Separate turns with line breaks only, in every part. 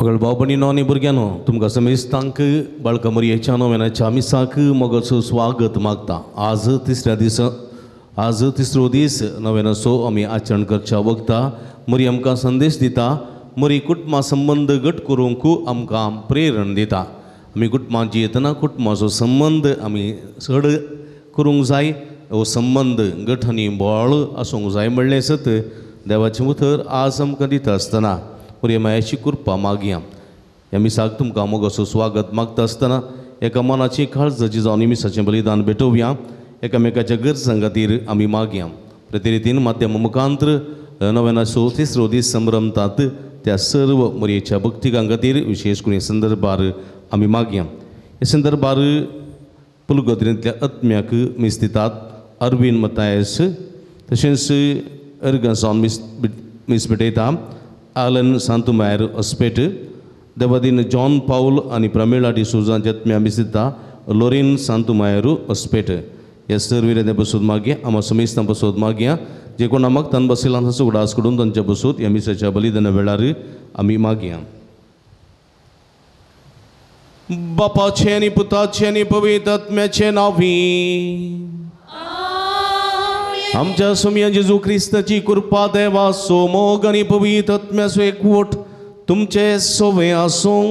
मगळ भाव भयणीनो आनी भुरग्यांनो, तुमकां समेस्तांक बाळका मरयेच्या नोवेनाच्या मिसाक मोगाचो स्वागत मागता. आज तिसऱ्या दिसा, आज तिसरो दीस नोवेनाचो आमी आचरण करच्या वखता मरी आमकां संदेश दिता. मरी कुटुंबा संबंद घट करूंक आमकां प्रेरण दिता. आमी कुटुंबांत जियेतना कुटुंबाचो संबंद आमी चड करूंक जाय. हो संबंद घट आनी बळ आसूंक जाय म्हणलें सत देवाचें उतर आज आमकां दिता आसतना मरी मायाची कृपा मागया. ह्या मिसाक तुमकां मोगाचो स्वागत मागता आसतना एका मनाची काळजाची जावन मिसाचें बलिदान भेटोवया. एकामेकाच्या गरजां खातीर आमी मागया. प्रतिरितीन माध्यम मुखांत्र नव्यानाचो तिसरो दीस संभ्रमतात त्या सर्व मरयेच्या भक्तिकां खातीर विशेष करून संदर्भार आमी मागया. हे संदर्भार पुलगोत्रेंतल्या आत्म्याक मीस दितात अरविंद मतायस, तशेंच अर्गां मीस मीस भेटयता आलन सांतुमायर हॉस्पेट, देवादीन जॉन पावल आनी प्रमिळा डिसोजा जत्म्या मीस दिता लोरीन सांतुमायर हॉस्पेट. ह्या सर्व बसून मागया. आमा समेस्तां बसून मागया. जे कोण मागतान बसयला तांचो उगडास करून तांच्या बसून ह्या मिसाच्या बलिदाना वेळार आमी मागया. बापाचें आनी पुताचें आनी पवित्र आत्म्याचें नांवी आमच्या सोमया जेजू क्रिस्ताची कृपा, देवाचो मोग आनी पवित्र आत्म्याचो एकवट तुमचे सोवे आसूं.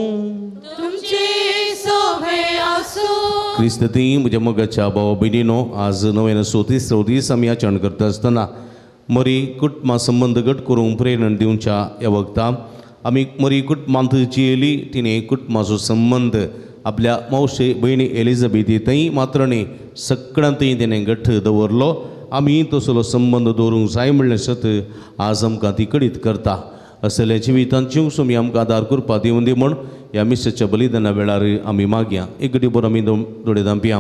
क्रिस्त ती म्हज्या मोगाच्या भाव भयणीनो, आज नव्यान तिसरो दीस आमी आचरण करता आसतना मरी कुटुंबा संबंद घट करूंक प्रेरणा दिवच्या ह्या वखता आमी मरी कुटुंबांत जियेली. तिणें कुटुंबाचो संबंद आपल्या मावशे भयणी एलिझाबेथी थंय मात्र न्ही सगळ्यांतय तिणें घट दवरलो. आमी तसलो संबंद दवरूंक जाय म्हणलें सत आज आमकां ती कळीत करता. असल्या जिवितांत जिवसो आमी आमकां आदार करपा दिवन दी म्हूण ह्या मिसाच्या बलिदाना वेळार आमी मागया. एक घडी बरो आमी दोळे धांपया.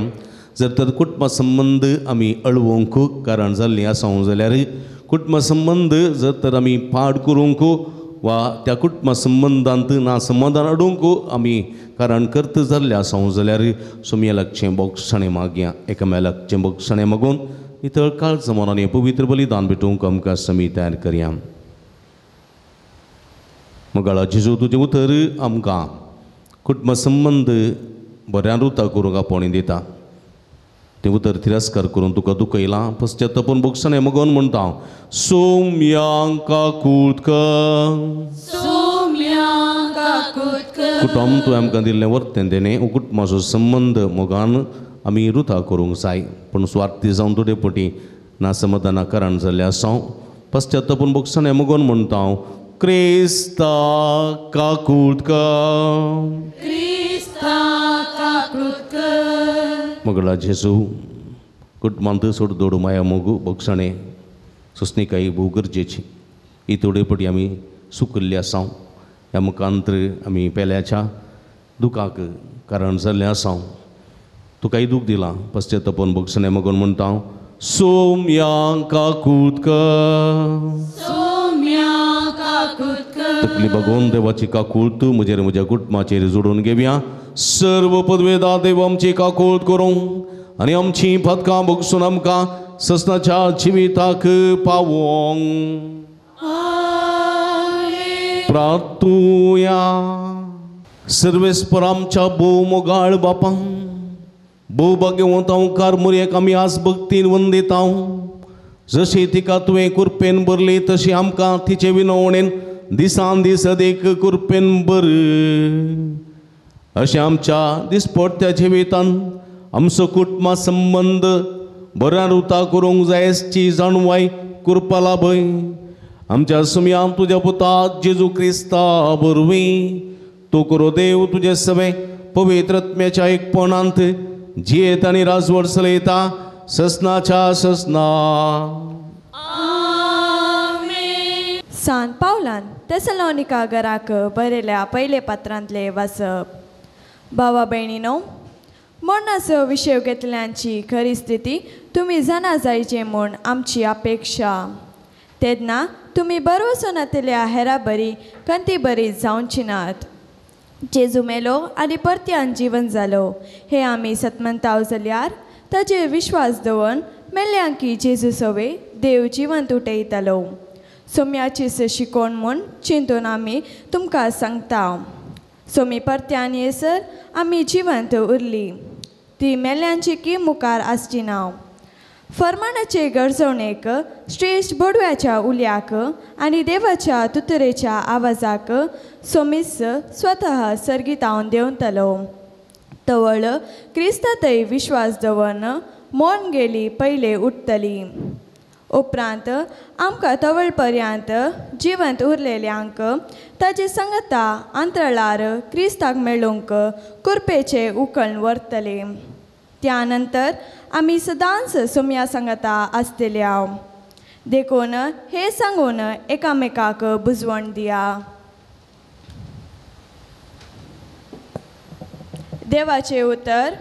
जर तर कुटुंबा संबंद आमी अळवंक कारण जाल्लीं आसा जाल्यार कुटुंबा संबंद जर तर आमी पाड करूंक वा त्या कुटुंबा संबंदांत ना समाधान हाडूंक आमी कारण करत जाल्लें आसा जाल्यार सोमया लागचें बोगसाणें मागया. एकामेका लागचें बोगसाणें मागून नितळ काळ जमानांनी पवित्र बलिदान भेटोवंक आमकां समी तयार करया. मगाळा जेजू, तुजें उतर आमकां कुटुंब संबंद बऱ्यान रुता करूंक आपोवणी दिता. तें उतर तिरस्कार करून तुका दुखयलां पश्चातापून बोगसाणें मागून म्हणटा हांव सोम्यांक काकूत कर. कुटुंब तुवें आमकां दिल्लें वर्तें देणें कुटुंबाचो संबंद मोगान आमी रुता करूंक जाय. पूण स्वार्थी जावन थोडे पटी ना समाधाना कारण जाल्लें आसा पश्चातापून बोगसाणें मागून म्हणटा हांव क्रिस्ता काकूत कर. मगळा जेजू, कुटुंबांत सोड दोडू माया मोगू बोगसाणें सोंसणीकाय भोव गरजेची. ही थोडे पटी आमी सुकिल्ली आसा. ह्या मुखांत्र आमी पेल्याच्या दुखाक कारण जाल्लें आसा. तुकाय दूख दिलां पश्चातापून बोगसाणें मागून म्हणटा हांव सोम्यांक काकूत कर. तकली बगोवन देवाची काकूत म्हजेर म्हज्या कुटुंबाचेर जोडून घेवया. सर्व पदवेदा देव आमची काकूत करूं आनी आमची पदकां भोगसून आमकां ससनाच्या जिविताक पावोंक प्रार्थुया. सर्वेस्पर आमच्या भोव मोगाळ बापां, भोव भाग्यवंत ओंकार मुरयेक आमी आज भक्तीन वंदिता. जशी तिका तुवें कुरपेन भरली तशी आमकां तिचे विनवणेन दिसान दीस अदीक कुरपेन भर. अशें आमच्या दिसपडट्या जिवितान आमचो कुटुंबा संबंद बऱ्या रुता करूंक जायची जाणवाय कृपा लाभय. आमच्या सुमयान तुज्या पुता जेजू क्रिस्ता वरवीं तूं करो देव तुजे सवे पवित्र आत्म्याच्या एकपणांत जियेत आनी राजवट चलयता ससनाच्या ससना.
सान पावलान तेसलोनिका घराक बरयल्या पयले पात्रांतले वाचप. भावा भयणीनो, मरणाचो विशय घेतल्यांची खरी स्थिती तुमी जाणा जायचे म्हूण आमची अपेक्षा. तेन्ना तुमी भरवसो नातिल्ल्या हेरा बरी कंती बरी जावची नात. जेजू मेलो आनी परत्यान जिवन जालो हे आमी सतमंताव जाल्यार ताचेर विश्वास दवरून मेल्ल्यांकी जेजू सवे देव जिवंत उठयतालो. सोम्याची शिकोण म्हूण चिंतून आमी तुमकां सांगता. सोमी परत्यान येसर आमी जिवंत उरली ती मेल्यांची की मुखार आसची ना. फर्माणाचे गरजवणेक श्रेश्ठ बोडव्याच्या उल्याक आनी देवाच्या तुतरेच्या आवाजाक सोमीस स्वतः सर्गितावन देंवतलो. तवळ क्रिस्तातय विश्वास दवरन मोन गेली पयले उठतली. उपरांत आमकां तवळ पर्यंत जिवंत उरलेल्यांक ताजे संगता अंतराळार क्रिस्ताक मेळूंक कुरपेचे उकळून व्हरतले. त्या नंतर आमी सदांच सोम्या संगता आसतल्या. देखून हे सांगून एकामेकाक बुजवण दिया. देवाचे उतर.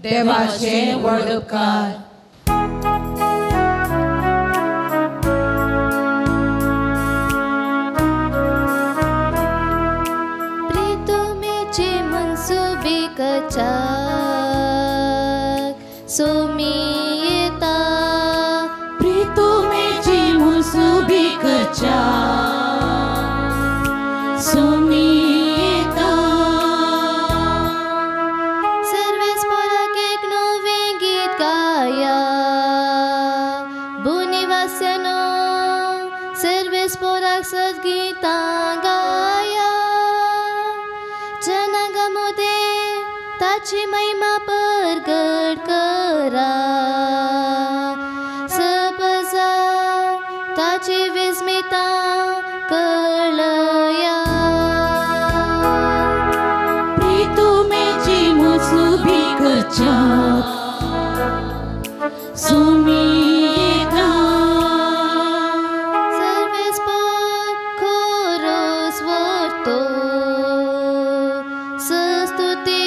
देवाचे व्हड उपकार.
प्रीतमेचे मनसुबे कचाक सोमी येता.
प्रीतमेचे मनसुबे कचाक सोमी येता.
सर्वेस्पराक एक नवें गीत गाया भुनिवास्यानो सर्वेस्पराक सद्गीतां गाया. जनांगा मदें ताची महिमा परगट करा. सपजा ताची विस्मिता कळया.
प्रीतमेची मुसुबी करच्या सोमी येता.
सर्वेस्पर खोरोस व्हरतो सस्तुती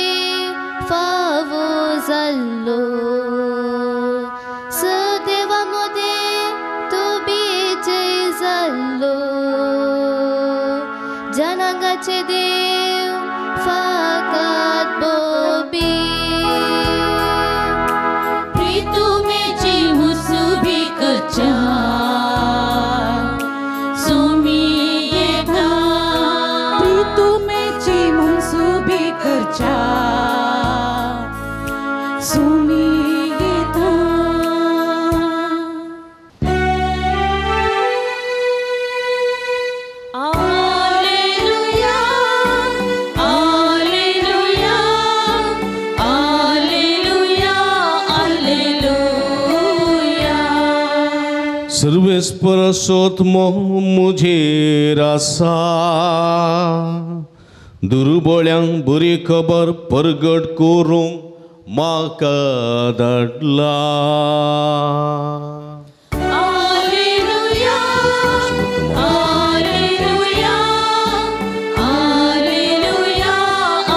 फावो जाल्लो. सदेवा मदें तूं विजय जाल्लो. जनांगाचे देव फाकात बोबी.
प्रीतमेची मुसुबी करच्या सोमी येता. प्रीतमेची मुसुबी करच्या सोमी येता. Alleluia, alleluia, alleluia, alleluia.
सर्वेस्पर सोतमो मुजेर आसा. दुर्बळ्यांक बरी खबर परगट करूंक म्हाका धाडला.
Alleluia, alleluia, alleluia,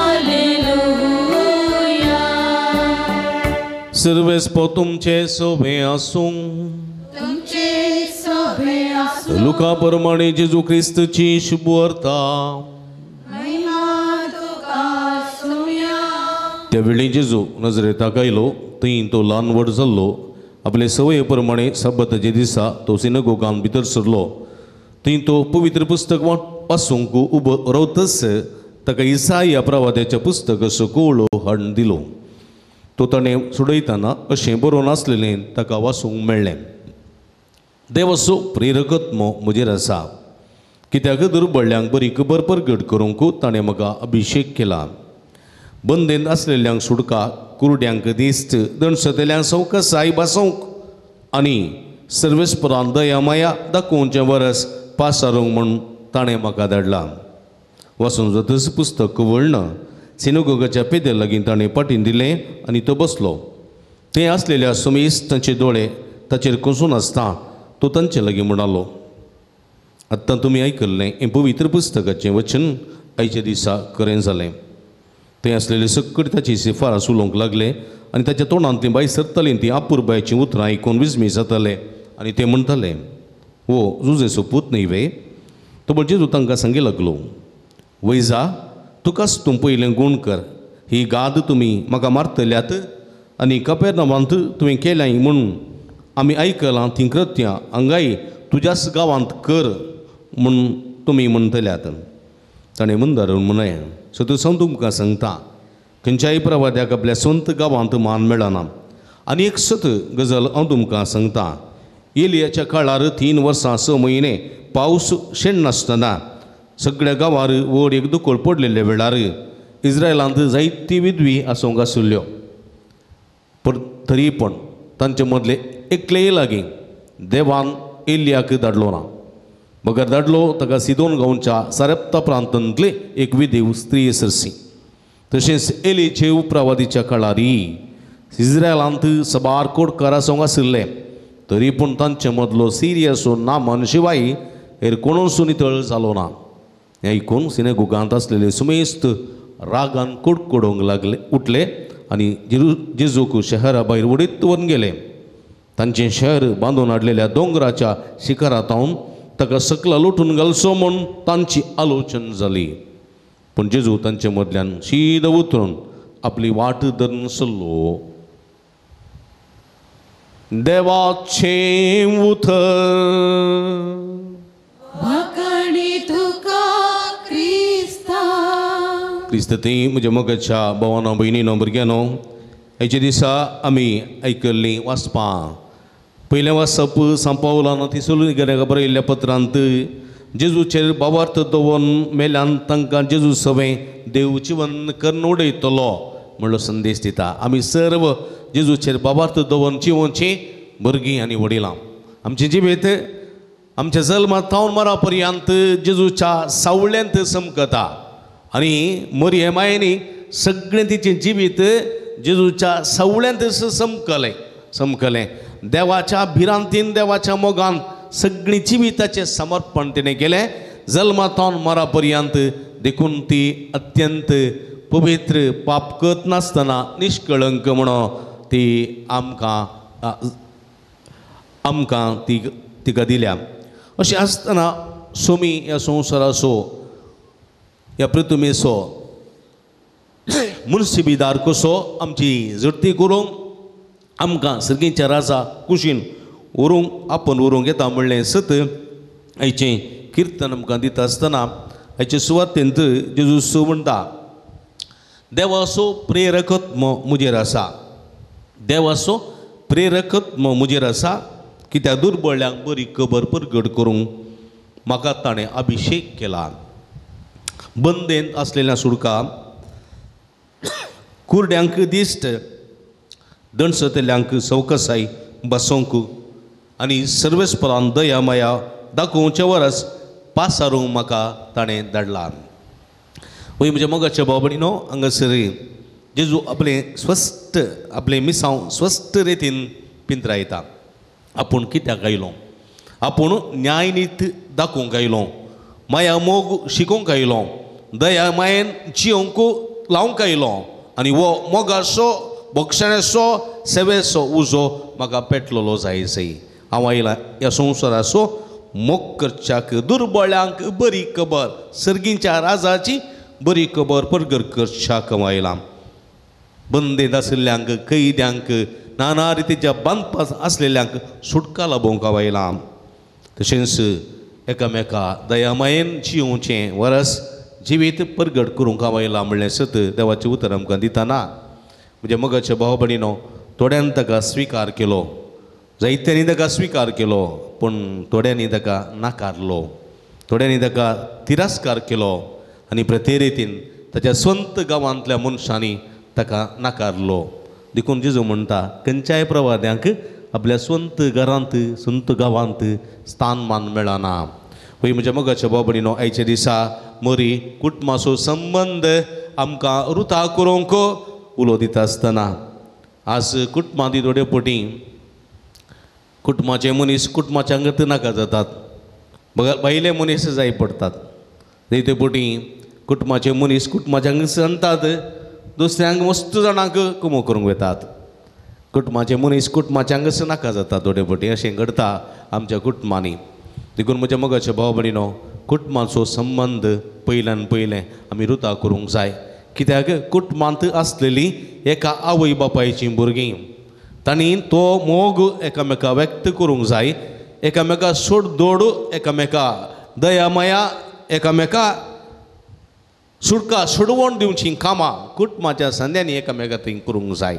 alleluia.
सर्वेस्पर तुमचे सोबे आसूं.
तुमचे सोबे आसूं.
लुका प्रमाणे जेजू क्रिस्तची शुभवार्ता.
महिमा तुका सोम्या.
त्या वेळी जेजू नजरेताक आयलो थंय तो ल्हान व्हड जाल्लो. आपले सवये प्रमाणे सब्बताच्या दिसा तो सिनगोगान भितर सरलो. थंय तो पवित्र पुस्तक वाचूंक उबो रावतच ताका इसाया प्रवाद्याच्या पुस्तकाचो कवळो हाडून दिलो. तो ताणें सोडयतना अशें बरोवन आसलेलें ताका वाचूंक मेळ्ळें. देवाचो प्रेरकत्म म्हजेर आसा कित्याक दुर्बळ्यांक बरी खबर परगट करूंक ताणें म्हाका अभिशेक केला. बंदेंत आसलेल्यांक सुटका, कुरड्यांक दिस्त, दणसतल्यांक सवकसाय भासोवंक आनी सर्वेस्परान दया माया दाखोवचें वरस पासारूंक म्हूण ताणें म्हाका धाडला. वाचून जातच पुस्तक कवळना सिनगोगाच्या पेद्या लागीं ताणें पाटीन दिलें आनी तो बसलो. थंय आसलेल्या सुमेस तांचे दोळे ताचेर कोसून आसता तो तांचे लागीं म्हणालो, आत्तां तुमी आयकल्लें हें पवित्र पुस्तकाचें वचन आयच्या दिसा खरें जालें. थंय आसलेले सकट ताची शिफारस उलोवंक लागले आनी ताच्या तोंडांतलीं भायर सरतालीं तीं आपुरबायचीं उतरां आयकून विस्मी जाताले आनी ते म्हणटाले, हो जुजेचो पूत न्हय वे? तो म्हणजे जेजू तांकां सांगी लागलो, वैजा तुकाच तूं पयलें गूण कर. ही गाद तुमी म्हाका मारतल्यात आनी कपेरनावांत तुवें केल्याय म्हूण आमी आयकलां तीं कृत्यां हांगाय तुज्याच गांवांत कर म्हूण तुमी म्हणटल्यात. ताणें मुंदारून म्हणलें, सो तूं तुमकां सांगता, खंयच्याय प्रवाद्याक आपल्या स्वंत गांवांत मान मेळना. आनी एक सत गजाल हांव तुमकां सांगता, एलियाच्या काळार 3 वर्सां 6 म्हयने पावस शेणनासतना सगळ्या गांवार व्हड एक दुकळ पडलेल्या वेळार इस्रायलांत जायती विधवी आसूंक आशिल्ल्यो, पूण तरी पण तांचे मदले एकलेय लागीं देवान एलियाक धाडलो ना, बगर धाडलो ताका सिदोन गांवच्या सारेप्ता प्रांतांतले एक विधव स्त्री सरसी. तशेंच एलीचे उपरावादीच्या काळारी इस्रायलांत सबार कोटकार आसूंक आशिल्ले, तरी पूण तांचे मदलो सिरियसो नामन शिवाय हेर कोणूच नितळ जालो ना. हें आयकून सिनेगोगांत आसलेले सुमेस्त रागान कुडकुडोवंक लागले, उठले आनी जेजूक शहरा भायर उडीत व्हरून गेले. तांचें शहर बांदून हाडलेल्या दोंगराच्या शिखरांत ताका सकला लुटून घालचो म्हूण तांची आलोचन जाली. पूण जेजू तांचे मदल्यान शीद उतरून आपली वाट धरून सरलो. देवाचें उतर. क्रिस्त ती म्हज्या मोगाच्या भावानो भयणीनो भुरग्यानो, हेच्या दिसा आमी आयकल्लीं वाचपां. पयलें वाचप सांपावलान थिसलुनिकेराक बरयल्ल्या पत्रांत जेजूचेर भावार्थ दवरून मेल्यान तांकां जेजू सवें देव जिवन करून उडयतलो म्हणलो संदेश दिता. आमी सर्व जेजूचेर भावार्थ दवरून जिवनचीं भुरगीं आनी वडिलां. आमचें जिवीत आमच्या जल्मा थावन मरा पर्यंत जेजूच्या सावळ्यांत चमकता आनी मरिये मायेनी सगळें तिचें जिवीत जेजूच्या सावळ्यांत चमकलें चमकलें. देवाच्या भिरांतीन देवाच्या मोगान सगळीं जिविताचें समर्पण तिणें केलें जल्मा थावन मरा पर्यंत. देखून ती अत्यंत पवित्र, पाप करत नासतना निष्कळंक म्हणून ती आमकां आमकां ती तिका दिल्या. अशें आसतना सोमी ह्या संवसाराचो ह्या पृथ्वीचो मुनसिबीदार कसो आमची झडती करूंक आमकां सर्गीच्या राजा कुशीन व्हरूंक आपूण व्हरूंक येता म्हणलें सत आयचें किर्तन आमकां दिता आसतना आयचे सुवातेंत जेजू म्हणटा, देवाचो प्रेरकत्म म्हजेर आसा, देवाचो प्रेरकत्म म्हजेर आसा, कित्याक दुर्बळ्यांक बरी खबर परगट करूंक म्हाका ताणें अभिशेक केला. बंदेंत आसलेल्या सुडका, कुरड्यांक दिश्ट, दणसतल्यांक सवकसाय बसोवंक आनी सर्वेस्परान दया माया दाखोवचे वरस पासारूंक म्हाका ताणें धाडला. वय म्हज्या मोगाच्या भाव भयणीनो, हांगासर जेजू आपलें स्वस्थ आपलें मिसांव स्वस्थ रितीन पिंतरायता. आपूण कित्याक आयलो, आपूण न्यायनीत दाखोवंक आयलो, माया मोग शिकोवंक आयलो, दया मायेन जियोंक लावंक आयलो आनी हो मोगाचो बक्षण्याचो सेवेचो उजो म्हाका पेटलेलो जाय सई. हांव आयला ह्या संवसाराचो मोग करच्याक, दुर्बळ्यांक बरी खबर, सर्गींच्या राजाची बरी खबर परगर करच्याक हांव आयला. बंदेंत आशिल्ल्यांक, कैद्यांक, नाना रितीच्या बांदपास आसलेल्यांक सुटका लाबोवंक हांव आयला. तशेंच एकामेका दयामायेन जियोवचें वरस जिवीत परगट करूंक हांव आयला म्हणलें सत देवाचें उतर आमकां दितना म्हज्या मोगाच्या भाव भयणीनो, थोड्यान ताका स्विकार केलो, जायत्यांनी ताका स्विकार केलो, पूण थोड्यांनी ताका नाकारलो, थोड्यांनी ताका तिरस्कार केलो आनी प्रत्येक ताच्या स्वंत गांवांतल्या मनशांनी ताका नाकारलो. देखून जेजू म्हणटा, खंयच्याय प्रवाद्यांक आपल्या स्वंत घरांत स्वंत गांवांत स्थानमान मेळना. वय म्हज्या मोगाच्या भाव भयणीनो, आयच्या दिसा मरी कुटुंबाचो संबंद आमकां रुता करूंक उलो दिता आसतना आज कुटुंबां ती थोडे पटी कुटुंबाचे मनीस कुटुंबाच्या अंगत नाका जातात, भायले मनीस जाय पडटात. ते पटी कुटुंबाचे मनीस कुटुंबाच्या अंग सांगतात, दुसऱ्यांक मस्त जाणांक कुमो करूंक वतात. कुटुंबाचे मनीस कुटुंबाच्या अंगस नाका जातात थोडे पटी, अशें घडटा आमच्या कुटुंबांनी. देखून म्हज्या मोगाच्या भाव भयणीनो, कुटुंबाचो संबंद पयल्यान पयलें आमी रुता करूंक जाय. कित्याक कुटुंबांत आसलेली एका आवय बापायचीं भुरगीं, तांणी तो मोग एकामेका व्यक्त करूंक जाय, एकामेका सोड दोड, एकामेका दया माया, एकामेका सुटका सोडवण दिवची कामां कुटुंबाच्या संद्यांनी एकामेका थंय करूंक जाय.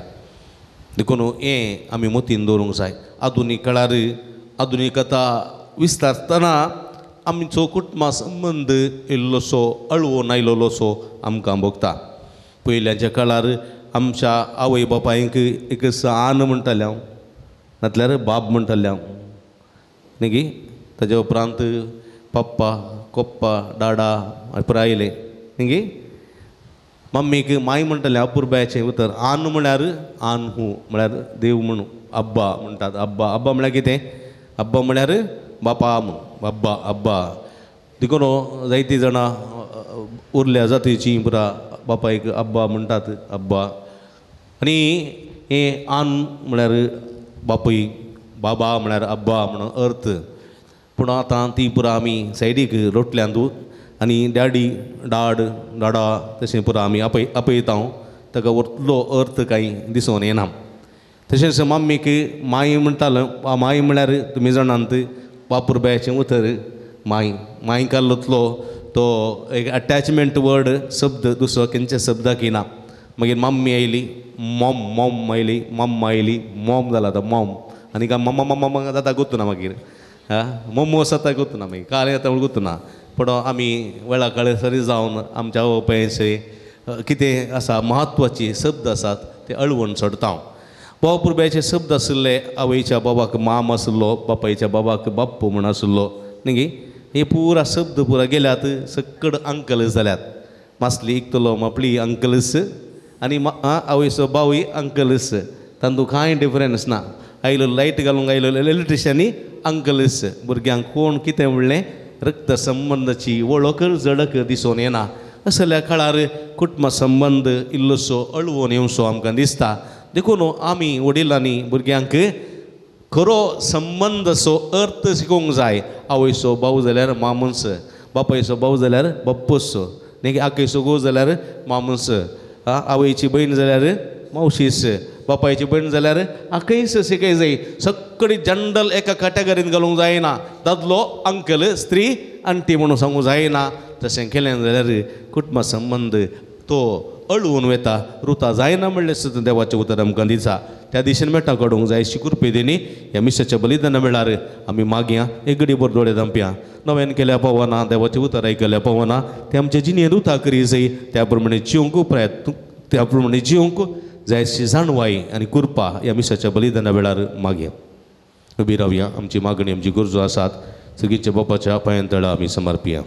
देखून हें आमी मतीन दवरूंक जाय. आधुनीक काळार आधुनिकता विस्तारतना आमचो कुटुंबा संबंद इल्लोसो अळवून आयलोसो आमकां भोगता. पयल्याच्या काळार आमच्या आवय बापायंक एक सान म्हणटालें हांव, नातल्यार बाब म्हणटालें हांव न्ही गी. ताज्या उपरांत पप्पा कोप्पा डाडा पुराय आयलें न्ही गी. मम्मीक माय म्हणटालें अपुरबायेचें उतर. आन म्हळ्यार आन हू म्हळ्यार देव म्हणून अब्बा म्हणटात. अब्बा अब्बा म्हळ्यार कितें? अब्बा म्हळ्यार बापा म्हूण अब्बा अब्बा. देखून जायतीं जाणां उरल्या जातीचीं पुरा बापायक अब्बा म्हणटात अब्बा. आनी हें आन म्हळ्यार बापूय, बाबा म्हळ्यार अब्बा म्हणून अर्थ. पूण आतां ती पुरा आमी सायडीक रोटल्यांत आनी डॅडी डाड डाडा तशें पुरा आमी आपयता. ताका व्हडलो अर्थ कांय दिसून येना. तशेंच मम्मीक माय म्हणटालो. माय म्हळ्यार तुमी जाणात वापुरबायेचें उतर माय. माय काडलोतलो तो एक अटॅचमेंट वर्ड शब्द दुसरो खंयच्या शब्दाक येना. मागीर मम्मी आयली, मॉम मॉम आयली, मम्मा आयली, मॉम जाला आतां मॉम. आनी काय मम्मा मम्मा मम्मा जाता गोतुना मागीर मम्मो जाता गोतुना मागीर कालें जाता म्हूण गोतुना. पूण आमी वेळा काळे सरी जावन आमच्या आवय बापायचे कितें आसा म्हत्वाचे शब्द आसात ते अळवण सोडता. भाव पुरब्याचे शब्द आशिल्ले. आवयच्या बाबाक माम आशिल्लो, बापायच्या बाबाक बाप्पू म्हूण आशिल्लो न्ही गी. हे पुरा शब्द पुरा गेल्यात सकड अंकलस जाल्यात. मासली इकतलो मापली अंकलस आनी आवयचो बावूय अंकलस. तांतूं कांय डिफरन्स ना. आयलो लायट घालूंक आयलो इलेक्ट्रिशियनी अंकलस. भुरग्यांक कोण कितें म्हणलें रक्त संबंदाची वळख झडक दिसून येना. असल्या काळार कुटुंब संबंद इल्लोसो अळवून येवचो आमकां दिसता. देखून आमी वडिलांनी भुरग्यांक खरो संबंदाचो अर्थ शिकोवंक जाय. आवयचो भाव जाल्यार मामूस, बापायचो भाव जाल्यार बाप्पूस न्ही, आकयचो घोव जाल्यार मामूस, आवयची भयण जाल्यार मावशीस, बापायची भयण जाल्यार आकयस शिकय जाय. सगळी जनरल एका कॅटेगरीन घालूंक जायना. दादलो अंकल, स्त्री आंटी म्हणून सांगूंक जायना. तशें केलें जाल्यार कुटुंब संबंद तो अळवून वता, रुता जायना म्हणलें सुद्दां देवाचें उतर आमकां दिता. त्या दिशेन मेटां काडूंक जाय. शिकुरपे दिनी ह्या मिसाच्या बलिदाना वेळार आमी मागया एक घडी भर दोळे धांपया. नव्यान केल्या पावना, देवाचें उतर आयकल्या पावना, तें आमच्या जिणेंत रुता करी जाय. त्या प्रमाणे जिवंक प्रयत्न, त्या प्रमाणे जिवंक जायशी जाणवाय आनी कृपा ह्या मिसाच्या बलिदाना वेळार मागया. उबी रावया. आमची मागणी आमची गरजो आसात सगळीच्या बापाच्या पांयां तळा आमी समर्पिया.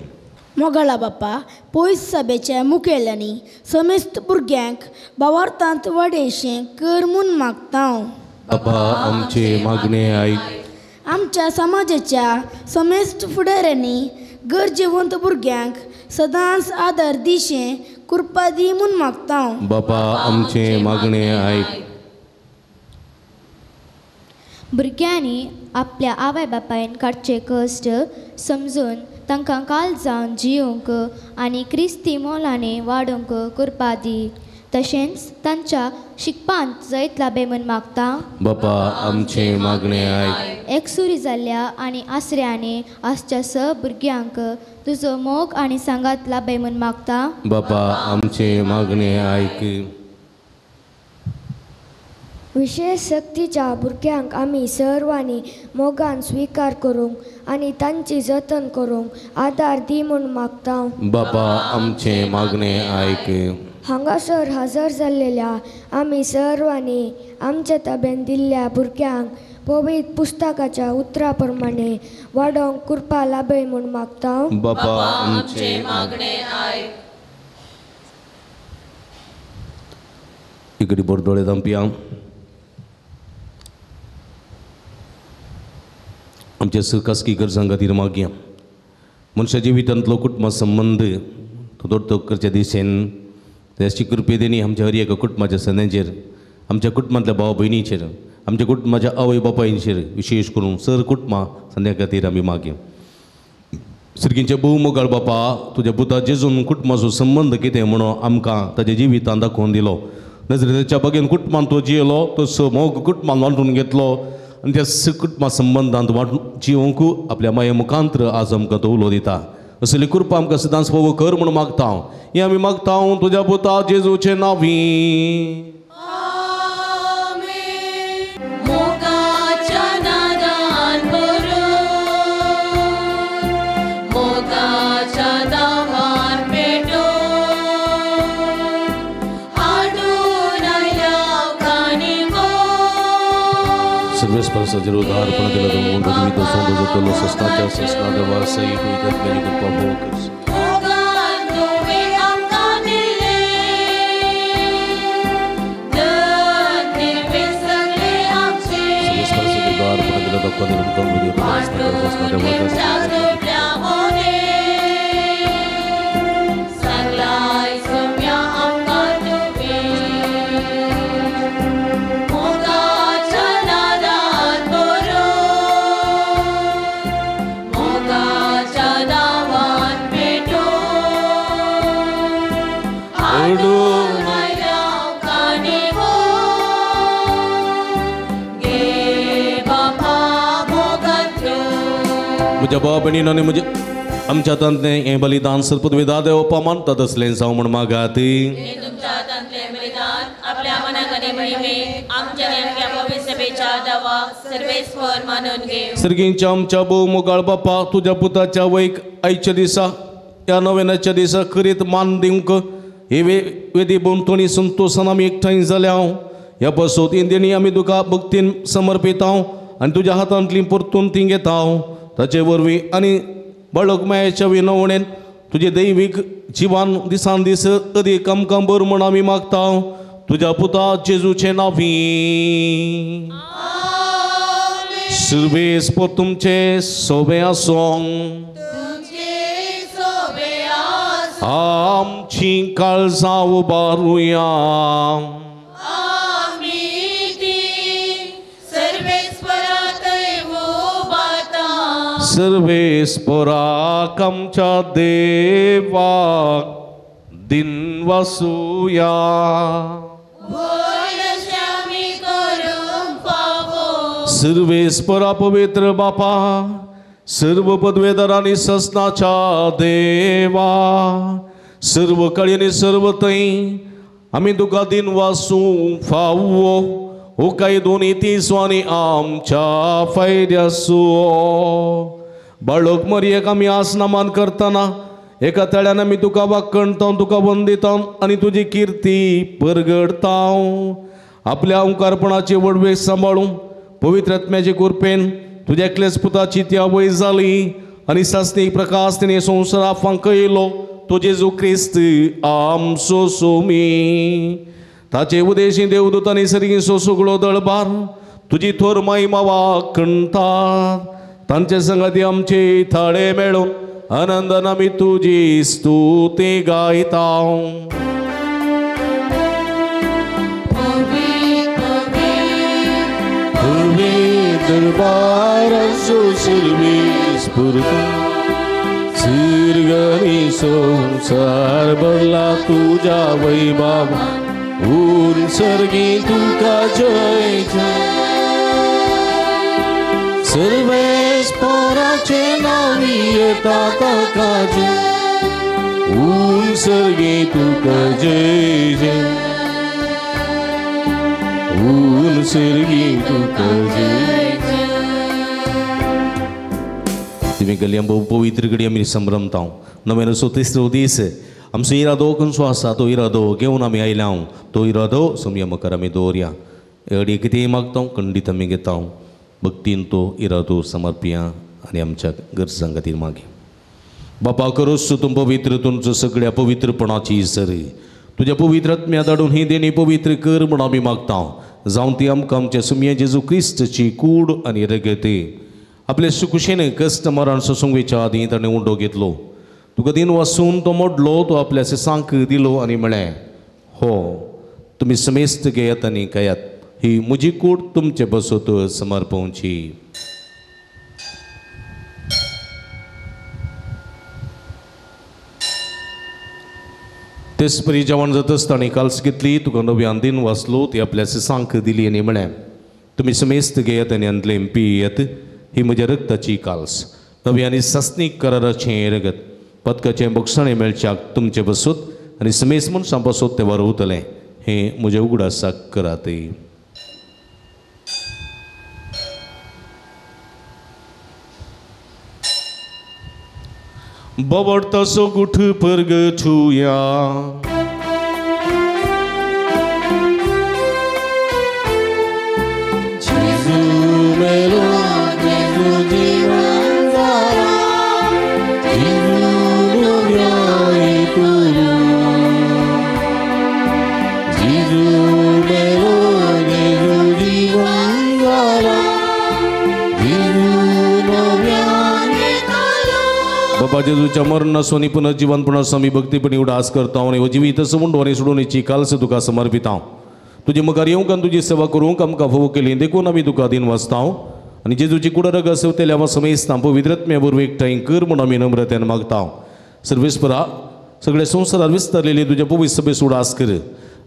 मोगाळा बापा, पयस सभेच्या मुखेल्यांनी समेस्त भुरग्यांक भावार्थांत वाडयशें कर म्हूण मागता.
बाबा आमचे मागणे आयक.
आमच्या समाजाच्या समेस्त फुडाऱ्यांनी गरजेवंत भुरग्यांक सदांच आदार दिशें कृपा दी म्हूण मागता.
बाबा आमचे मागणे आयक.
भुरग्यांनी आपल्या आवय बापायन काडचे कश्ट समजून तांकां काल जावन जियोंक आनी क्रिस्ती मोलांनी वाडोवंक कृपा दी. तशेंच तांच्या शिकपांत जैत लाभे म्हूण मागता.
बापा आमचे मागणे आयक.
एकसुरी जाल्ल्या आनी आसऱ्यांनी आसच्या स भुरग्यांक तुजो मोग आनी सांगात लाभे म्हूण मागता.
बापा आमचे मागणे आयक.
विशेष सक्तीच्या भुरग्यांक आमी सर्वांनी मोगान स्विकार करूंक आनी तांची जतन करूंक आदार दी म्हूण मागता.
बापा आमचे मागणे आयक.
हांगासर हजर जाल्लेल्या आमी सर्वांनी आमच्या ताब्यान दिल्ल्या भुरग्यांक पवित्र पुस्तकाच्या उतरा प्रमाणे वाडोवंक कृपा लाभय म्हूण मागता.
बापा आमचे मागणे आयक. इकडे बोरदोळे धांपया. आमच्या खासगी गरजां खातीर मागया. मनशा जिवितांतलो कुटुंबा संबंद तो दोडतो करच्या दिशेन त्याची कृपेदेनी आमच्या हर एका कुटुंबाच्या सन्यांचेर, आमच्या कुटुंबांतल्या भाव भयणीचेर, आमच्या कुटुंबाच्या आवय बापायचेर, विशेष करून सर कुटुंबां संध्या खातीर आमी मागया. सिरगींचे भोव मोगाळ बापा, तुज्या पुता जेजून कुटुंबाचो संबंद कितें म्हणून आमकां ताच्या जिवितांत दाखोवन दिलो. नजरेच्या बागेन कुटुंबान तो जियेलो, तो मोग कुटुंबान वांटून घेतलो आनी त्या कुटुंबा संबंदांत वांटून जिवंक आपल्या माये मुखांत्र आज आमकां तो उलो दिता. असली कृपा आमकां सदांच फावो कर म्हूण मागता. हें आमी मागता तुज्या पुता जेजूचे नांवी. सर्वेस्पराचेर उदारपण दिलं म्हणून पदवी सौंदर्य सस्नाच्या सस्ना देवा सई मेरी कृपा भोग उदारपण दिलं म्हज्या भाव भयणीन आनी म्हज्या आमच्या हातांतलें हें बलिदान सरपदवेदा देवपा मानता तसलें जावं म्हूण मागात. सर्गींच्या आमच्या भोव मोगाळ बापा, तुज्या पुताच्या वयक आयच्या दिसा ह्या नव्याच्या दिसा करीत मान दिवंक हे वेदी भोंवतणी संतोशान आमी एकठांय जाल्या. ह्या पासत इंदिणी आमी तुका भक्तीन समर्पिता आनी तुज्या हातांतली परतून ती घेता. ताचे वरवीं आनी बाळक मायेच्या विनवणेन तुजे दैवीक जिवान दिसान दीस अदीक आमकां बर म्हूण आमी मागता. तुज्या पुता जेजूचे नांवी. सर्वेस पर तुमचे सोबे आसूं. आमची काळजां उबारुया. सर्वेस्पराक आमच्या देवाक दिनवासुया. सर्वेस्परा पवित्र बापा, सर्व पदवेदार आनी ससनाच्या देवा, सर्व काळी आनी सर्व थंय आमी तुका दिनवासूं फावो. हो कायदो नीतीचो आनी आमच्या फायद्याचो. बाळक मरयेक आमी आसनामान करतना एका तळ्यान आमी तुका वाकणता, तुका वंदिता आनी तुजी किर्ती परगडता. आपल्या ओंकारपणाची वडवेक सांबाळून पवित्र आत्म्याचे कृपेन तुज्या एकल्याच पुताची ती आवय जाली आनी सासणी प्रकाश तिणें संवसारा फांकयलो तो जेजू क्रिस्त आमचो सोमी. ताचे उदेशी देवदूतांनी सर्गीचो सगळो दळबार तुजी थोर महिमा वाखणतात. तांचे संगाती आमचे थाळे मेळून आनंदान आमी तुजी स्तुती गायता. दरबाराचो सर्वेस पुरतो सिरगणी संवसार भरला तुज्या वैभवा ऊर सर्गी तुका जय जय. सर्वेस्पराचे नांवी येता ताका जय, ऊर सर्गी तुका जय जय, ऊर सर्गी तुका जय. तुमी गेली आम पवित्र घडी आमी संभ्रमता. नव्यानसो तिसरो दीस आमचो इरादो खंयचो आसा तो इरादो घेवन आमी आयल्या. तो इरादो सोमया मुखार आमी दवरया. घडये कितेंय मागता खंडीत आमी घेता. भक्तीन तो इरादो समर्पिया आनी आमच्या गरजां खातीर मागया. बापा करोस तूं पवित्र तुमचो सगळ्या पवित्रपणाची सरी तुज्या पवित्र आत्म्या धाडून ही देणी पवित्र कर म्हूण आमी मागता. जावन ती आमकां आमच्या सुमया जेजू क्रिस्तची कूड आनी रगती आपले सुकुशेन कश्ट मरण सोसूंक आदीं ताणें उंडो घेतलो. तुका दिन वासून तो मोडलो, तो आपल्या सांक दिलो आनी म्हळें, हो तुमी समेस्त घेयात आनी खायात, ही म्हजी कूड तुमचे बसत समर्पवची. तेच परी जेवण जातच ताणें काल्स घेतली, तुका नव्यान दिन वाचलो, ती आपल्या सांक दिली आनी म्हळें, तुमी समेस्त घेयात आनी आंतलें पियेत, ही म्हज्या रक्ताची काल्स, नवी आनी सासणीक कराराचें रगत. पदकाचें बक्षाणें मेळच्याक तुमचे बसूत आनी समेस मनशां पासत तें वरवतलें हें म्हज्या उगडासाक करात. बबडतासो गुठ परगठुया जेजू मेलो जेजू जीवन जाला जेजू नव्या एकलो जेजू मेलो जेजू जीवन जाला जेजू नव्या. बाबा जेजूच्या मरणाचो आनी पुनर्जीवनपणाचो आमी भक्तीपणी उडास करता आनी जिवीत समून आनी सोडून कालस तुका समर्पिता. तुजे मुखार येवंक आनी तुजी सेवा करूंक आमकां फावो केली देखून आमी तुका दीन वाचता आनी जेजूची कुडरग सेवतेल्या हांव समेस्तां पवित्रत्म्या वरवीं एकठांय कर म्हूण आमी नम्रतेन मागता. सर्वेस्परा सगळे संवसारार विस्तारलेली तुज्या पवित्र सभेचो उडास कर.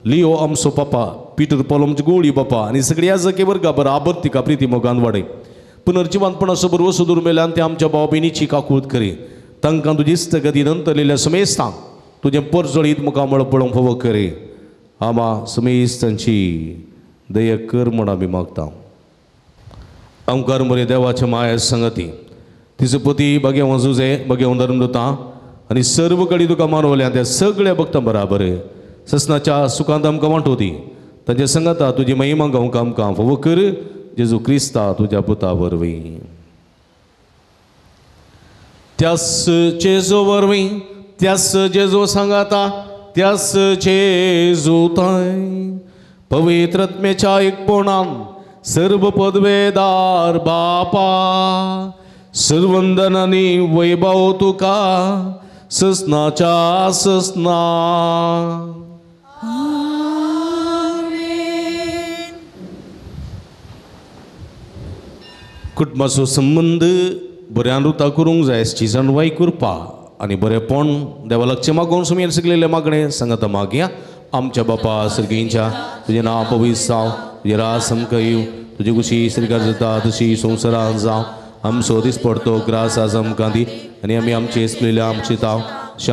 लियो आमचो पापा पिटर पॉल आमचो गोळी बापा आनी सगळ्या जगे वर्गा बराबर तिका प्रिती मोगान वाडय. पुनर्जिवंतपणाचो बरवसो सुदूर मेल्यान ते आमच्या भाव भयणीची काकूत करी. तांकां तुजी इश्टगती नंतरलेल्या समेस्तांक तुजें परजळीत मुखामळ पळोवंक फावो करी. आमा समेस्तांची दया कर म्हूण आमी मागता. आमकार मरे देवाच्या माया संगती तिचो पती बागेवन जुजे बागेवन धर्मदुता आनी सर्व कडेन तुका मानवल्या त्या सगळ्या भक्तां बराबर ससनाच्या सुखांत आमकां वांटो दी. तांच्या संगता तुजी महिमा गावंक आमकां फावो कर जेजू क्रिस्ता तुज्या पुता वरवीं. त्यास जेजू वरवीं त्यास जेजू सांगाता त्यास जेजू ताय पवित्रत्मेच्या एकपणान सर्व पदवेदार बापा सर्वंदनानी वैभव तुका ससनाच्या ससना. कुटुंबाचो संबंद बऱ्यान रुता करूंक जाय आसची जाणवाय करपा आनी बरेंपण देवा लागचें मागोवन सुमयेन सगळें मागणें सांगाता मागया. आमच्या बापा सर्गींच्या तुजें नांव पवित्र जावं, तुजें राज आमकां येवं, तुजी खुशी स्वर्गार जाता तशी संवसारांत जावं. आमचो दीस पडतो ग्रास आज आमकां दी आनी आमी आमचे सगळें आमची ताव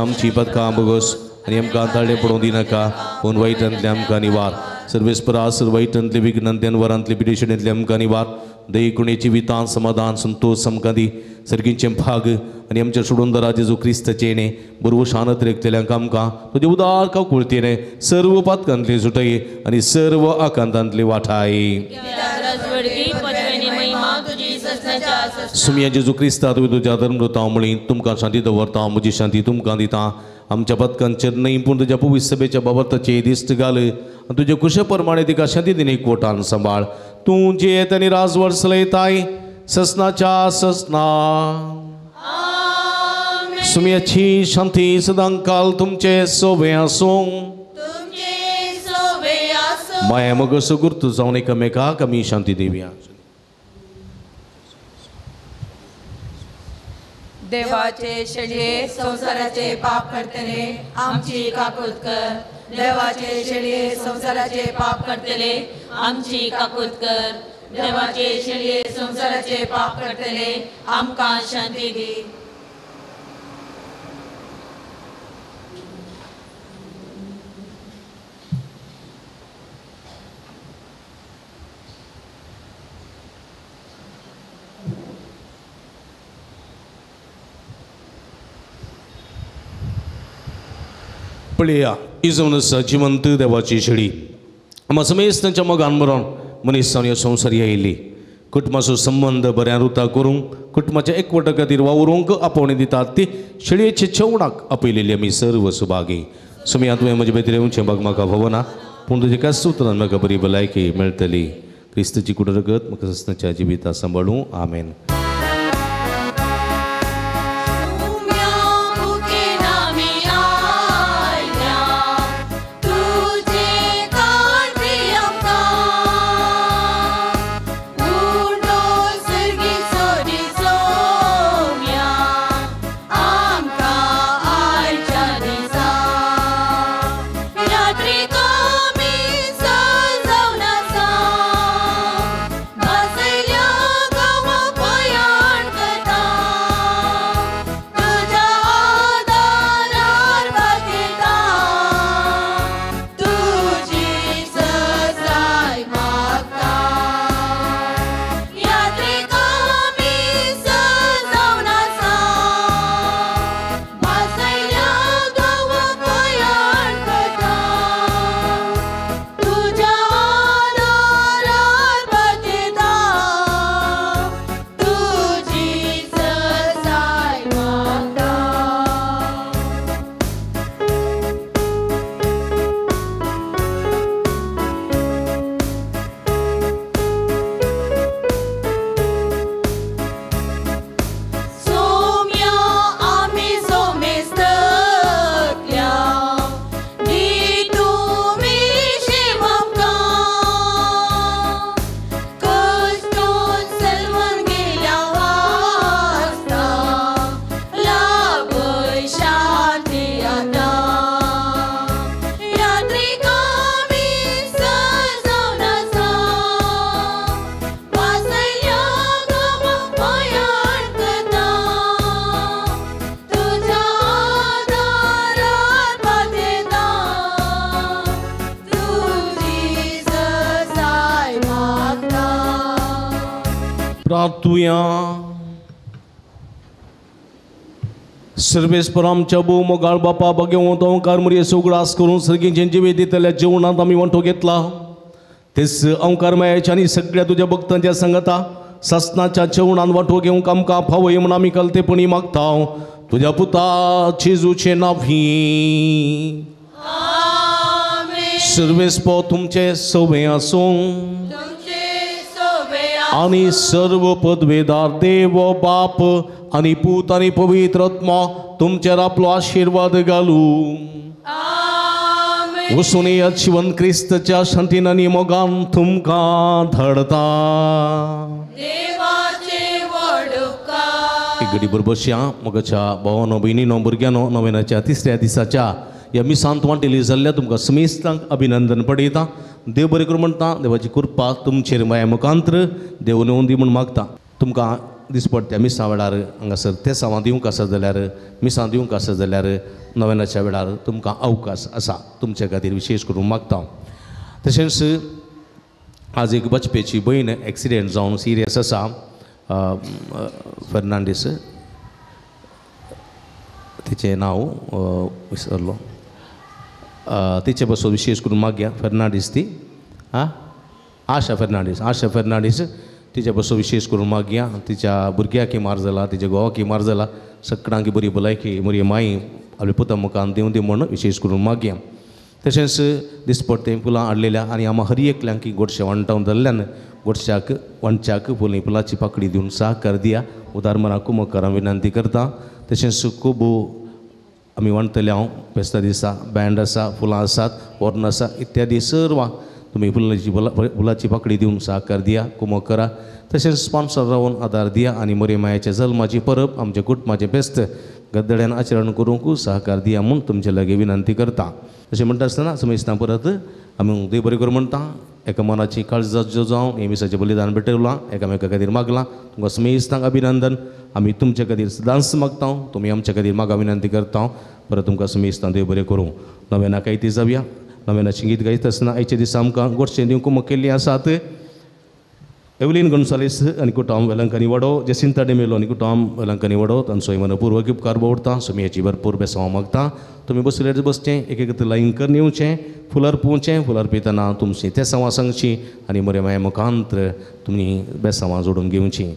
आमची पदकां बगस आनी आमकां ताळें पडोवंक दिनाका पूण वायटांतलें आमकां निवार. सर्वेस्परा सर्व वायटांतले विघ्नांतल्यान वरांतले पिडेशणींतले आमकां निवार. दयेकुणेची वितान समाधान संतोष आमकां दी. सर्गींचें भाग आनी आमच्या सोडून जेजू क्रिस्ताचें येणें बरोबर शानत रेखतल्यांक आमकां तुजें उदार काकुळतेने सर्व पातकांतली सुटय आनी सर्व आकांतांतली वाठाय. सुमिया जेजू क्रिस्ता तुवें तुज्या धर्मदुतां म्हळी तुमकां शांती दवरता म्हजी शांती तुमकां दिता. आमच्या पदकांचेर न्हय पूण तुज्या पवित्र सभेच्या बाबताचेर दिश्ट घाल आनी तुज्या कुशे प्रमाणे तिका शांती दिनी कोटान सांबाळ. तूं जियेत आनी राजवट चलयताय ससनाच्या ससना. सुमियाची शांती सदांकाल तुमचे सोबे आसूं. माया मगसो गुर्तू जावन एकामेकाक आमी शांती दिवया.
देवाचे शेळये संवसाराचे पाप करतले आमची काकूत कर. देवाचे शेळये संवसाराचे पाप करतले आमची काकूत कर. देवाचे शेळये संवसाराचे पाप करतले आमकां शांती दी.
पळया इजोवन आसा जिवंत देवाची शेळी. आमा समेस्तांच्या मोगान मरोन मनीस जावन ह्या संवसार आयिल्ली. कुटुंबाचो संबंद बऱ्यान रुता करूंक कुटुंबाच्या एकवटा खातीर वावरूंक आपोवणी दितात ती शेळयेचे जेवणाक आपयलेली आमी सर्व सुभागी. सुमया तुवें म्हजे भितर येवचें बाग म्हाका भवना पूण तुजें कांय सुत्रान म्हाका बरी भलायकी मेळटली. क्रिस्ताची कुडरगत म्हाका ससनाच्या जिविता सांबाळूं. आमेन.
Bye.
प्रार्थुया. सर्वेस्पर आमच्या भोव मोगाळ बापा भगवंत ओंकार मुरयेचो उगडास करून सर्गींचे जिवे दितल्या जेवणांत आमी वांटो घेतला तेच ओंकार मायाच्या आनी सगळ्या तुज्या भक्तांच्या संगता सासनाच्या जेवणांत वांटो घेवंक आमकां फावय म्हूण आमी कलतेपणी मागता तुज्या पुता जेजूचे नांवी. सर्वेस्पर तुमचे सवे आसूं आनी सर्व पदवेदार देव बाप आनी पूत आनी पवित्र आत्मा तुमचेर आपलो आशिर्वाद घालू. वसून जिवन क्रिस्तच्या शांतीन आनी मोगान तुमकां धाडता. एक घडी बरोबर मोगाच्या भावानो भयणीनो भुरग्यानो नव्याच्या तिसऱ्या दिसाच्या ह्या मिसांत वांटेली जाल्ल्या तुमकां समेस्तांक अभिनंदन पडयता. देव बरें करूं म्हणटा. देवाची कृपा तुमचेर माया मुखांत्र देव नोंदी म्हूण मागता. तुमकां दिसपडट्या मिसां वेळार हांगासर तेसांवां दिवंक आसा जाल्यार मिसां दिवंक आसा जाल्यार नव्याच्या वेळार तुमकां अवकाश आसा तुमचे खातीर विशेश करून मागता. तशेंच आज एक बचपेची भयण एक्सिडेंट जावन सिरियस आसा फेर्नांडीस तिचें नांव विसरलो तिचे बसून विशेश करून मागया फेर्नांडीस ती आं आशा फेर्नांडीस आशा फेर्नांडीस तिचे बसून विशेश करून मागया. तिच्या भुरग्याक मार जाला तिच्या घोवाक मार जाला सगळ्यांक बरी भलायकी बरी माई आपल्या पुता मुखान दिवं दी म्हूण विशेश करून मागया. तशेंच दिसपडतें फुलां हाडलेल्या आनी आमा हर एकल्यांक गोडशें वांटावन जाल्ल्यान गोडश्याक वांटच्याक फुलां फुलाची पाकळी दिवन सहकार दिया उदार मनाक कुमकार विनंती करता. तशेंच खूब आमी वांटतले हांव फेस्ता दिसा बँड आसा फुलां आसात वॉर्न आसा इत्यादी सर्व तुमी फुलाची फुलाची पाकळी दिवन सहकार दिया कुमक करा. तशेंच स्पॉन्सर रावन आदार दिया आनी मोरे मायाच्या जल्माची परब आमच्या कुटुंबाचें फेस्त गद्दड्यान आचरण करूंक सहकार दिया म्हूण तुमचे लागीं विनंती करता. अशें म्हणटा आसतना समेस्तां परत आमी देव बरें करूं म्हणटा. एका मनाची काळजाचो जावन हे मिसाचें बलिदान भेटयलां एकामेका खातीर मागलां तुमकां समेस्तांक अभिनंदन. आमी तुमचे खातीर सदांच मागता तुमी आमच्या खातीर मागा विनंती करता. परत तुमकां समेस्तां देव बरें करूं. नव्याना गायती जावया. नव्यानाचें गीत गायता आसतना आयच्या दिसा आमकां गोडशें दिवंक कुमक केल्लीं आसात एवलीन गोन्सालीस आनी कुटाम वेलंकांनी वडो जेसिंता डेमेलो आनी कुटाम वेलंकांनी वडो तांचो मनपूर्वक उपकार बोवडता. सुमयाची भरपूर बेसांव मागता. तुमी बसल्यार बसचें एक एक लायन करून येवचें फुलार पोवचें फुलार पितना तुमचीं तेसांवां सांगचीं आनी बरें माया मुखांत्र तुमी बेसांवां जोडून घेवचीं.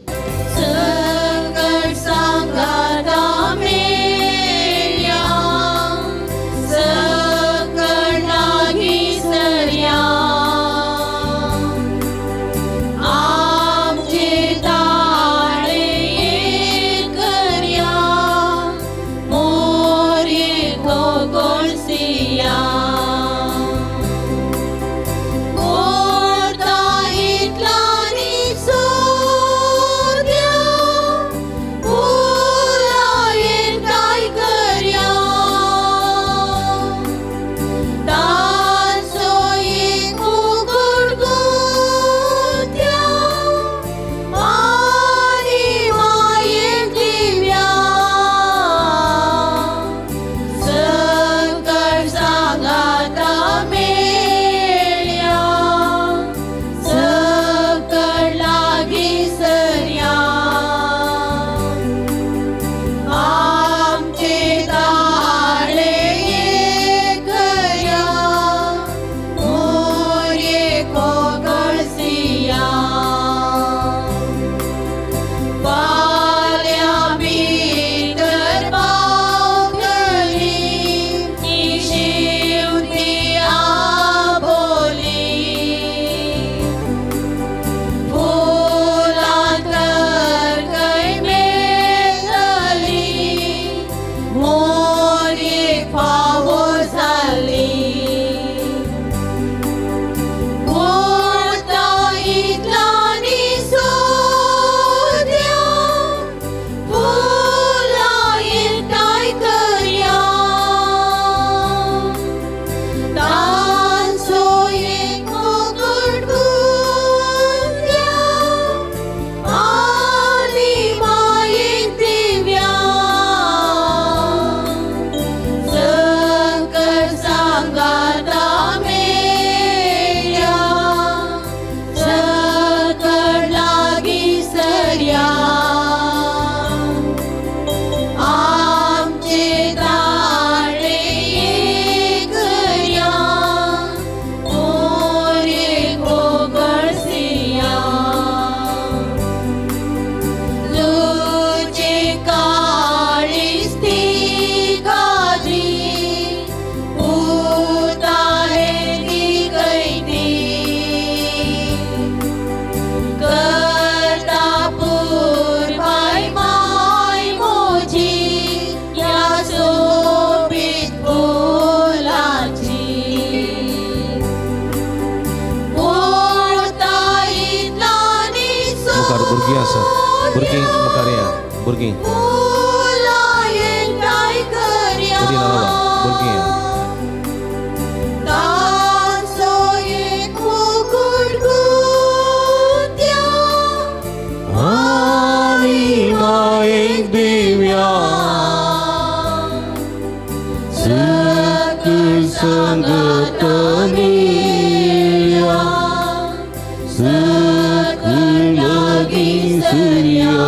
Morta itla ni sur
मुखार भुरगीं आसात, भुरगीं मुखार या, भुरगीं भुरगीं या. आनी मायेक दिव्या सकल संगतनिया सकल लागीं सुर्या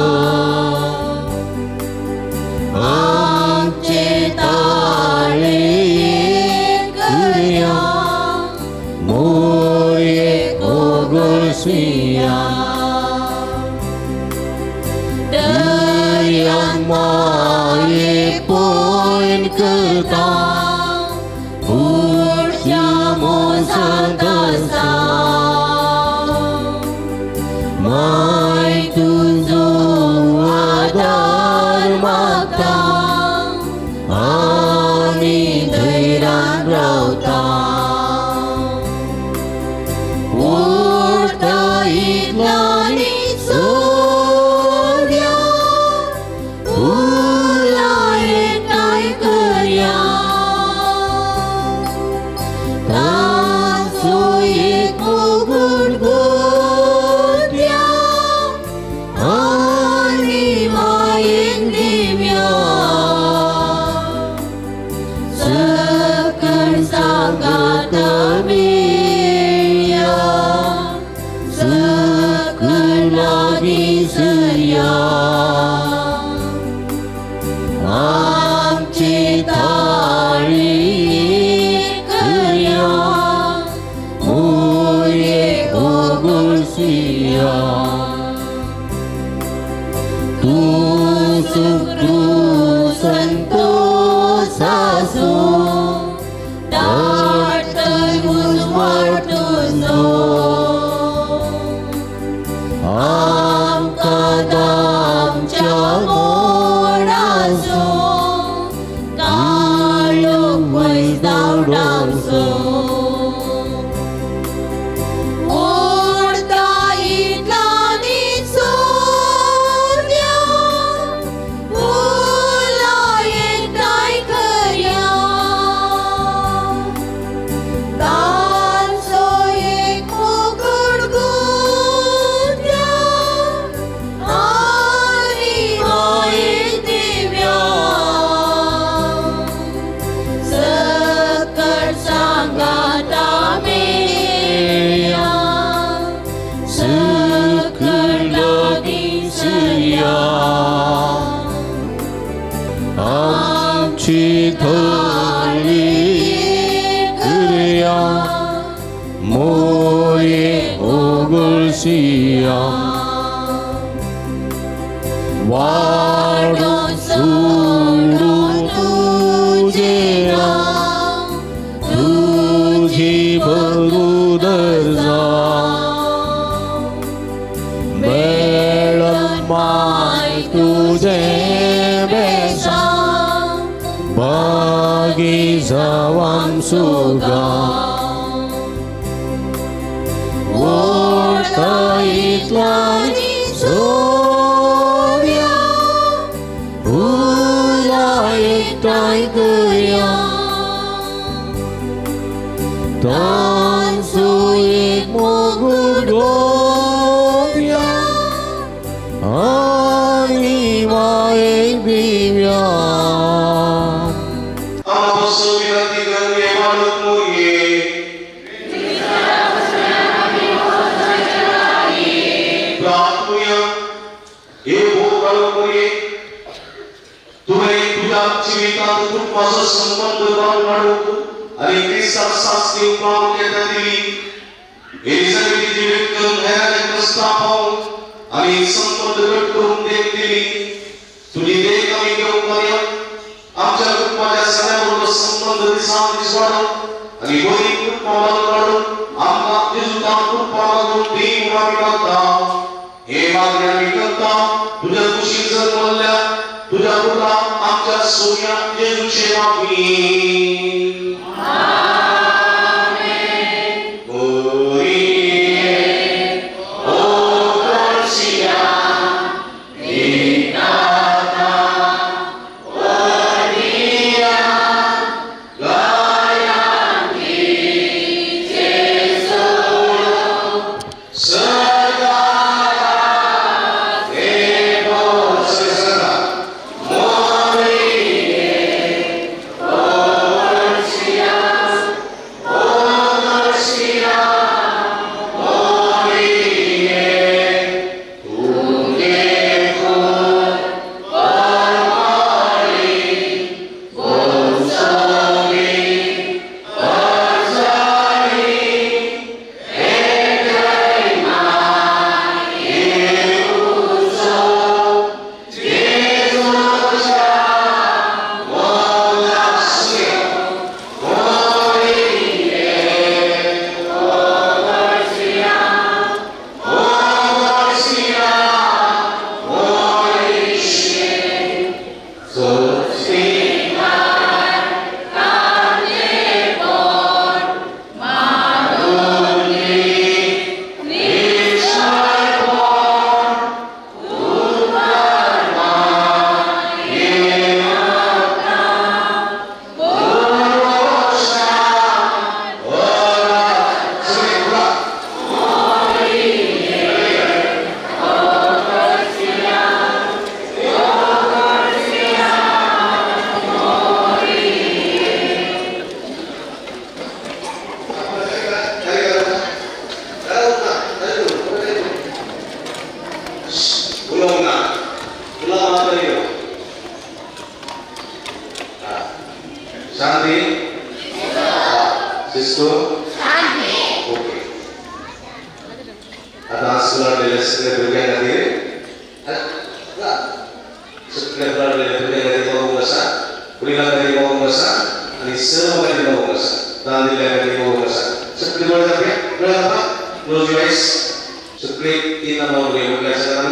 आमचे ताळे करया मोरये ओगोसिया दर्या माये पोयन करता पुढच्या मोसांत आसा माय तुजो आदार मागता आमी धैर्यान रावता उरता इतल्यानी सोद्या फुलां एकठांय करया ताचो एक मुकुट गुंथया आनी मायेक दिव्या सकळ सांगात मेळया सकळ लागीं सरया आमचे ताळी करया मोरये ओगोसिया तूं सुखरू संतोषासो दाटय उजवाड तुजो आमकां दामच्या मोडाचो काळोख पयस धांवडावचो ओडता इतल्यानी सोद्या फुलां एकठांय करया ताचो एक मुकुट गुंथया आनी मायेक दिव्या सकळ सांगाता मेळया सकळ लागीं सरया आमची थाळी करया मोरये ओगोसिया वाडो सोडून तुजें नांव तुजी बगुदर जावं मेळन माय तुजें बेसांव बागी जावं सुगां ओडता इतल्यानी सोद्या फुलां एकठांय करया तांचो एक मुकुट गुंथया आनी मायेक दिव्या.
जिवितांत कुटुंबाचो संबंध बांदून हाडूंक आनी क्रिस्ताक साक्ष दिवंक प्रामुख्यता दिली. एलिझाबेथी जिवीत करून हेरांचे प्रस्ताव पावोवंक आनी संबंध घट करूंक देख दिली. तुजी देख आमी घेवंक करया. आमच्या कुटुंबाच्या सगळ्या बरोबर संबंध दिसान दीस वाडोवंक आनी बरी कुटुंबां बांदून हाडूंक आमकां जेजूतान कृपा मागून दी म्हूण आमी मागता. हे मागणें आमी करता तुज्या कुशीन जल्मल्ल्या तुझ्या पुता आमच्या सोन्या जेजूचे माफी. आमेन. Shanti? Sisto?
Shanti.
Okay. आतां स्कुलांतले सगळे भुरग्यां खातीर सगळे भुरग्यां खातीर मागूंक आसा, वडिलां खातीर मागूंक आसा आनी सर्व खातीर मागूंक आसा, दान दिल्ल्या खातीर मागूंक आसा. सगळे दोळे धांपया, दोळे धांपा, क्लोज your eyes. सगळे तीन नामां म्हणल्यार सगळ्यांक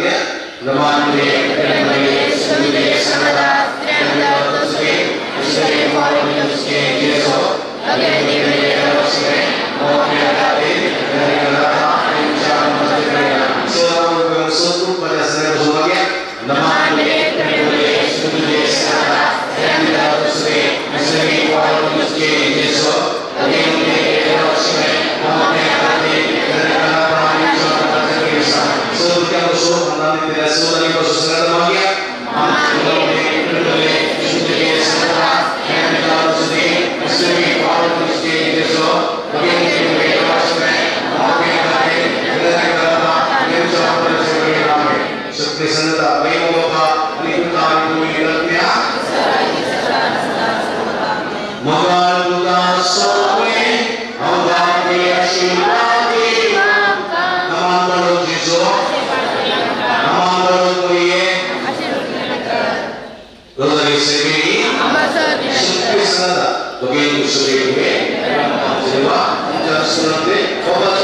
Sante,